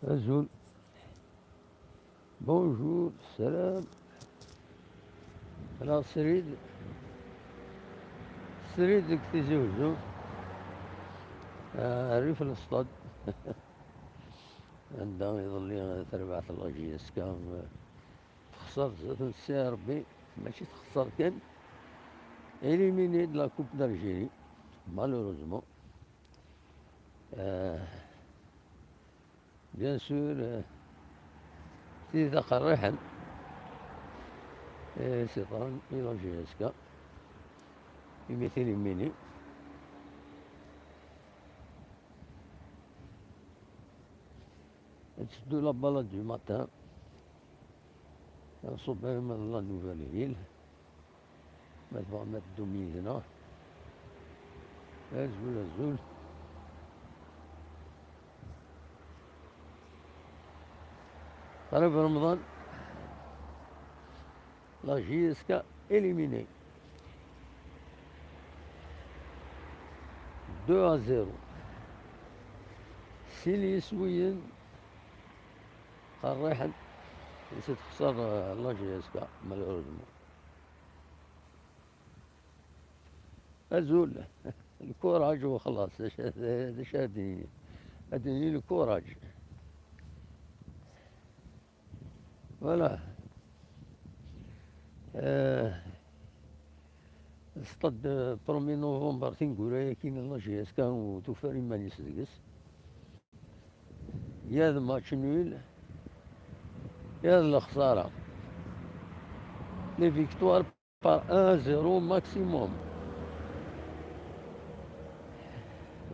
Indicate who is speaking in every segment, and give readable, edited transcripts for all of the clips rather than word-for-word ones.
Speaker 1: Azul. Bonjour, سلام. أنا سريد سريد ديك تيزي وزو ريف الأسطاد عندها يظل تربعة la JSK تخسر زاد CRB ماشي تخسر كان éliminée de la Coupe d'Algérie, malheureusement. Bien sûr, c'est قريحا c'est la JSK يمثل يميني. De la balade du matin, نصب من la nouvelle ville ما تبغى ما تدوميزنا أزول أزول. قريب رمضان la JSK éliminée 2-0 سيلي سوين قريحا تخسر la JSK malheureusement. أزول ال courage وخلاص. اش هادي هادي ال courage. Voilà. Stade 1er novembre تنقول كاين la JSK وتوفر مانيس ديكس يا match nul يا الخسارة. Les victoires par 1-0 maximum.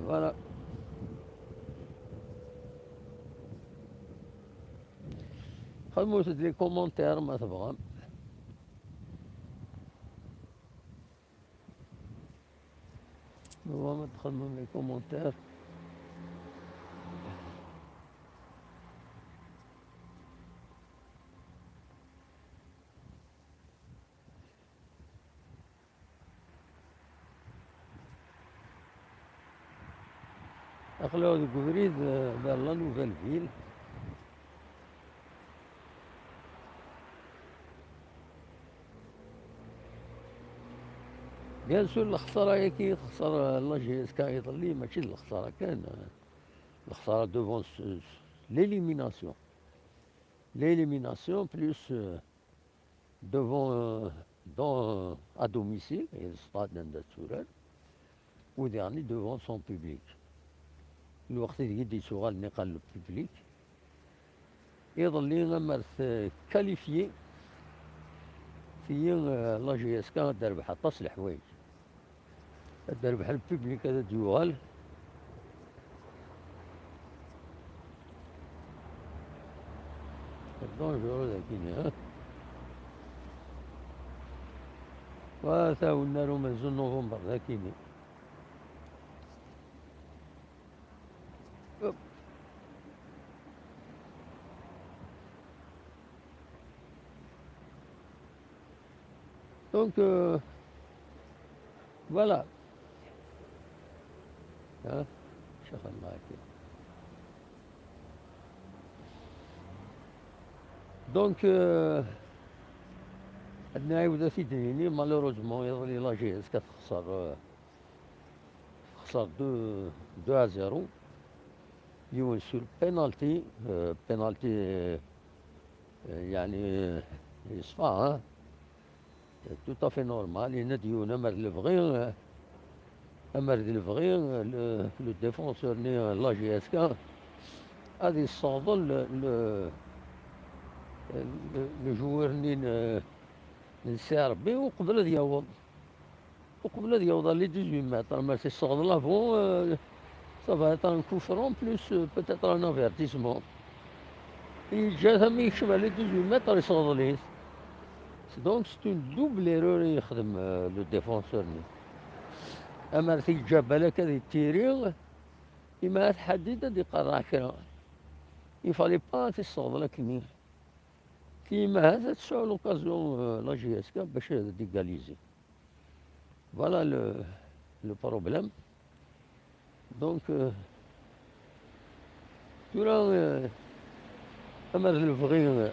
Speaker 1: Voilà. خدموا les commentaires ما تبغى. هو ما تخدموا les commentaires. أخلاو ذوك vers la nouvelle ville. Bien sûr الخسارة كي تخسر la JSK يظلي ماشي الخسارة كان الخسارة devant l'élimination. L'élimination plus devant dans à domicile et le stade naturel ou dernier devant son public. الوقت اللي يدي سؤال نقال ال public يظل لما qualifié في la JSK تربح طاس الحوايج تربح ال public هذا ديوال dangereux ذاكيني ها وثاونا رومزو نوفمبر ذاكيني. Donc voilà. ها شوف الله كده. Donc عندنا عاود سيدني malheureusement يظل la JS كتخسر خسر 2-0 يون sur penalty penalty يعني يصفى tout à fait normal. يناديونا مر le vrai امر le vrai le défenseur ني la JSK غادي يصادل le joueur ني CRB وقبل يعوض وقبل يعوض les 18 mètres ما تيصغد l'avant, ça va être un coup franc plus peut-être un avertissement. يجا ثم يكشف على 18 متر يصغد ليه. Donc c'est une double erreur يخدم le défenseur ني. اما تيجا بالك هذه تيري إما تحدد هذه قرا كرا il fallait pas تصغد لك ني كيما هذا تسعو l'occasion la JSK باش d'égaliser. Voilà le problème. Donc ترى أما الفغي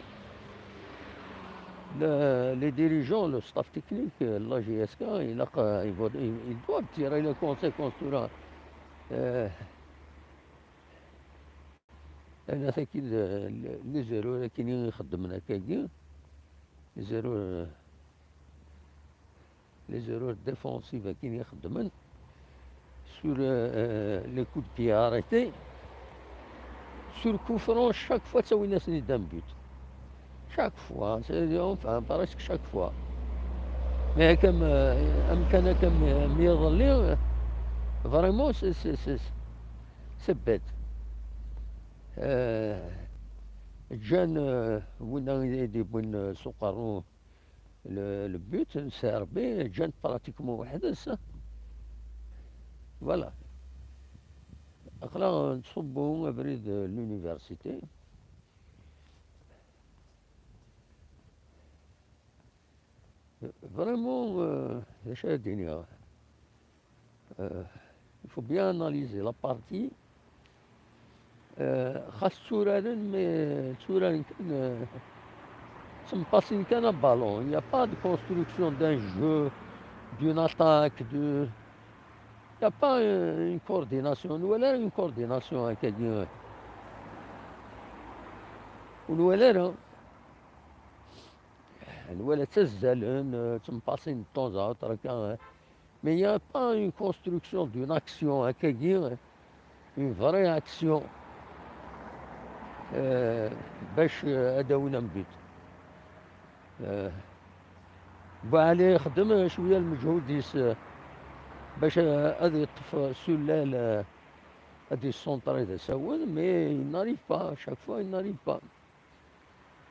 Speaker 1: les dirigeants, le staff technique, la JSK, ils doivent tirer les conséquences de là. أنا ثاكي les erreurs كاينين خدمنا كاين les erreurs défensives كاين يخدمن sur les coups de pied arrêtés, sur coup franc, chaque fois تسوي ناس un but, chaque fois, enfin presque chaque fois. Mais كم امكن كم يظل vraiment c'est bête. جان وين يدي سوقارو le but CRB جان pratiquement وحدس. Voilà, أقلا نصبو بريد l'université. Vraiment, il faut bien analyser la partie. خاص تورارن mais تورارن تمباسين كان ballon. Il n'y a pas de construction d'un jeu, d'une attaque, de il n'y a pas une coordination ولا une coordination هكا ولا ولا تزالن تمباسين de temps à autre, mais il n'y a pas une construction d'une action هكا, une vraie action باش اداوينا but. بوعلي خدم شويه المجهود ديس باش هذا يطف سلال هادي السونطري ذا سوون, mais il n'arrive pas, chaque fois il n'arrive pas.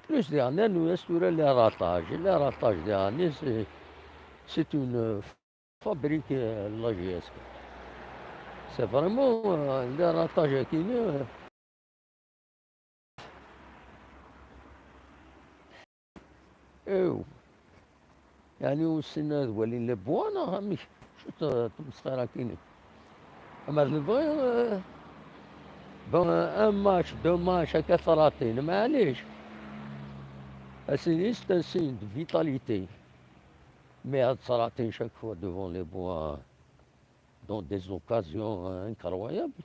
Speaker 1: Plus dernier nous ثورا les ratages dernier, c'est une fabrique, la JSK, c'est vraiment les ratages كاينين. ايو يعني وسنا ولين les بوانا مش شو تمسخرة كاينين. اما نبغي bon, un match, deux matchs هكا ثلاثين معليش, c'est un signe de vitalité, mais هاد صراتين chaque fois devant les buts, dans des occasions incroyables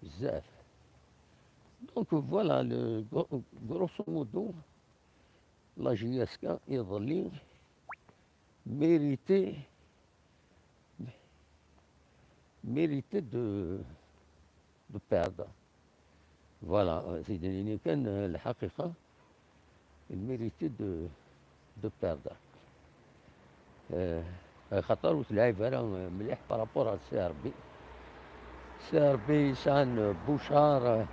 Speaker 1: بزاف. Donc voilà, grosso modo, la JSK يظل méritait de perdre. Voilà, سيدي كان الحقيقة il méritait de perdre. خاطر وتلعب راه مليح par rapport على CRB. CRB سان بوشار,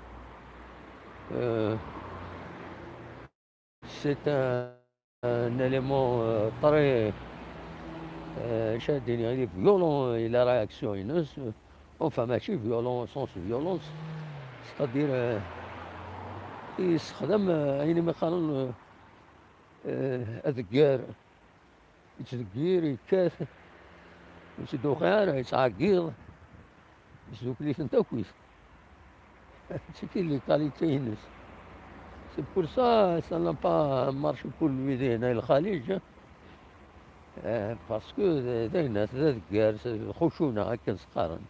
Speaker 1: c'est un élément très شادين violent, la réaction ينس, enfin ماشي violent sens violence, c'est-à-dire يستخدم يعني مثلا أذكار يتذكير يكاث يسدو خير يتعقيض يسدو كليت انت كويس. C'est les qualités ينس. C'est pour ça ça n'a pas marché pour lui هنا الخليج, parce que ذا ذكار خشونة هكا سقارن.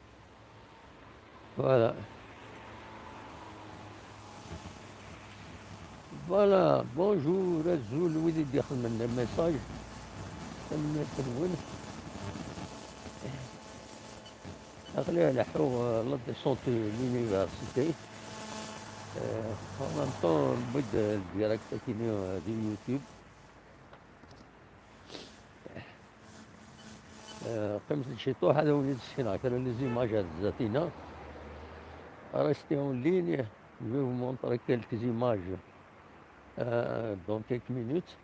Speaker 1: Voilà. Voilà, bonjour الزول ويدي يدخل من ال message تنون أخليها نحو la descente l'université en même temps بد ال direct كاين دي يوتيوب. قيمة الشيطوح هذا وليد السينا كانوا les images ذاتينا. Restez en ligne, je vais vous montrer quelques images dans quelques minutes,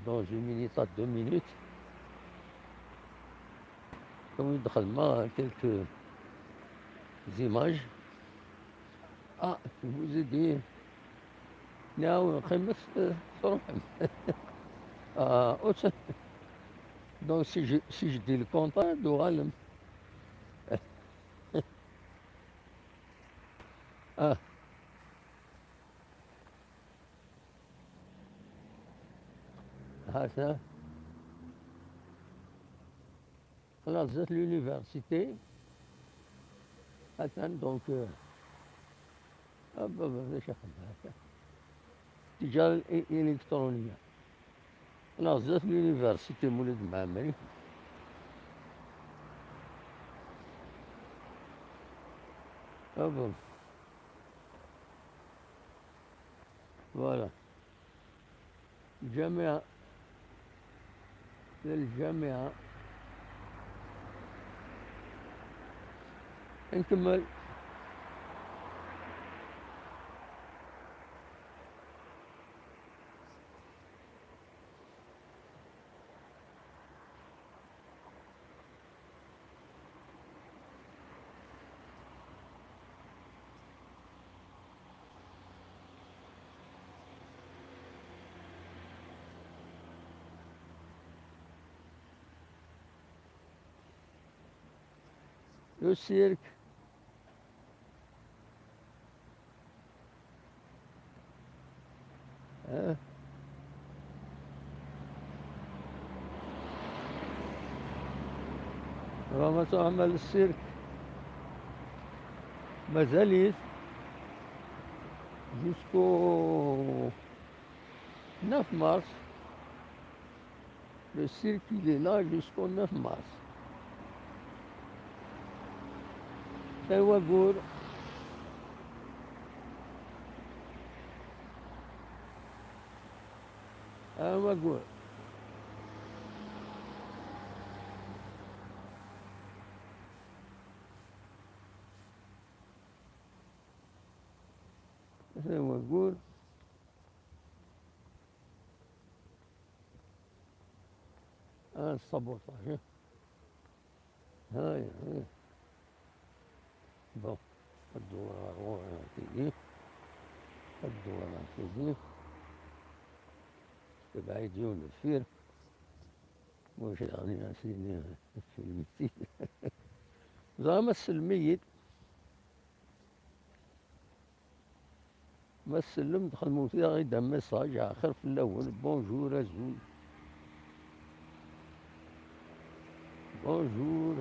Speaker 1: dans une minute à 2 minutes. يدخل ما quelques images. Ah, je vous ai dit, ناوي قيمة تروح. Ah, donc si je dis le contraire, دوغالم. Ah. هذا خلاص زات l'université هذا donc التجارة الإلكترونية. خلاص زات l'université مولود معمري. Hop. Voilà. الجامعة، للجامعة نكمل. Le cirque. Hein? راه عمل السيرك مازال jusqu'au 9 mars. Le cirque, il est là jusqu'au 9 mars. وقور وقور وقور. ال sabotage هاي هاي. Bon, الدورة تيجي، الدورة تيجي بعيد يوم الفير واش يعني سيدي في المسيد زعما السلميت ما السلم دخل موتي غير message آخر في الأول bonjour أزول bonjour.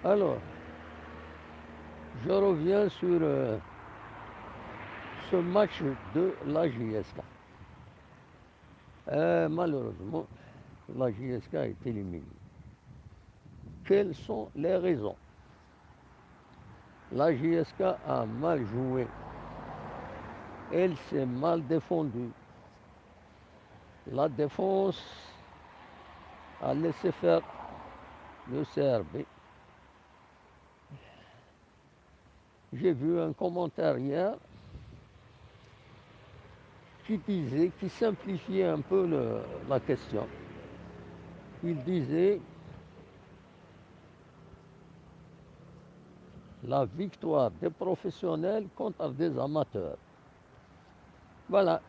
Speaker 1: Alors, je reviens sur ce match de la JSK. Malheureusement, la JSK est éliminée. Quelles sont les raisons? La JSK a mal joué. Elle s'est mal défendue. La défense a laissé faire le CRB. J'ai vu un commentaire hier qui disait, qui simplifiait un peu la question. Il disait: la victoire des professionnels contre des amateurs. Voilà.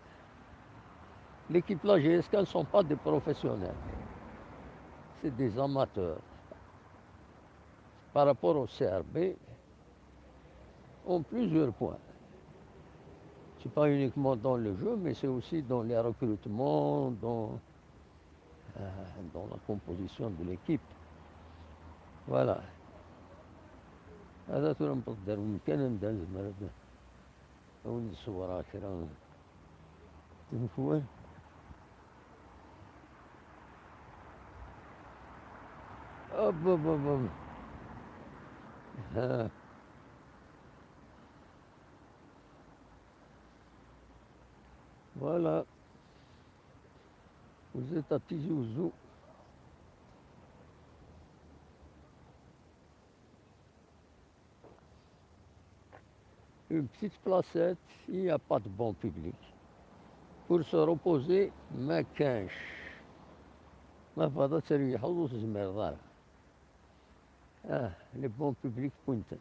Speaker 1: L'équipe la JSK ne sont pas des professionnels. C'est des amateurs. Par rapport au CRB, en plusieurs points. C'est pas uniquement dans le jeu, mais c'est aussi dans les recrutements, dans la composition de l'équipe. Voilà. هذا ترى نقدر كان نبدا نزمر أو نصور كرا تنفوه. أب أب أب أب. ها. Voilà. Vous êtes à Tizi Ouzou. Une petite placette, il n'y a pas de banc public. Pour se reposer, ما كانش. ما فضل تريح وتزمر دار. Les bancs publics pointent.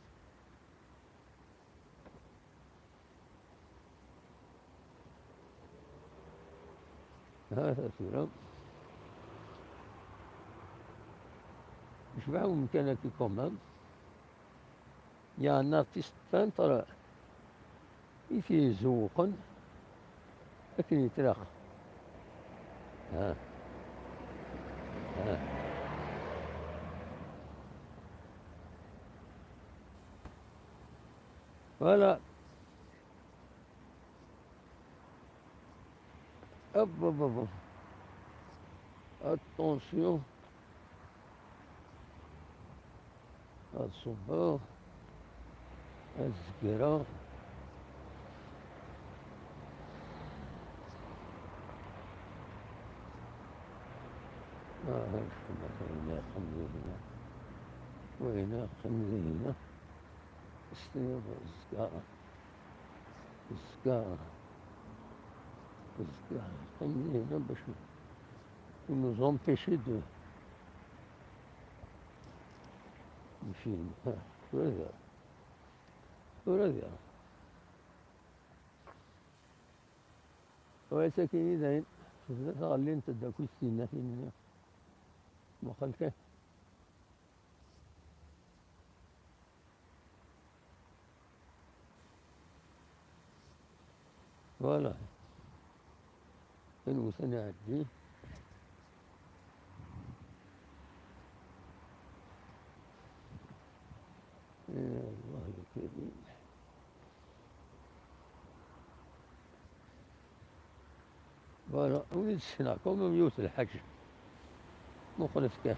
Speaker 1: هذا ثورة شبعوا مكانك quand même. Il y a un artiste peintre يزوقن لكن يتراخ. ها ها voilà. Hop, hop, hop, hop. Attention. الصباغ الزكرة. هنا خمسة هنا وهنا خمسة هنا. الزكارة الزكارة الزكارة خمسة هنا باش nous empêcher de filmer. ها ولا وساكنين زين غالين تداكو السنة فين مخالكه. voilà نوث نعدي. يا الله الكريم. voilà وليد السنة كوم يوت الحاج مخلص كان.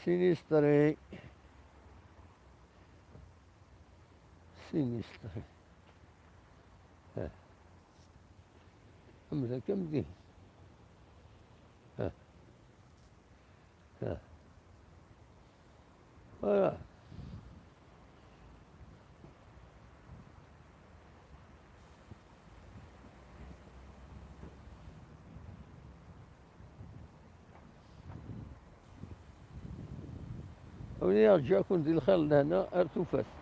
Speaker 1: sinistré sinistré. ها أمزا كم دي. ها ها voilà. وني رجعكم دي الخير لهنا ارتفاس.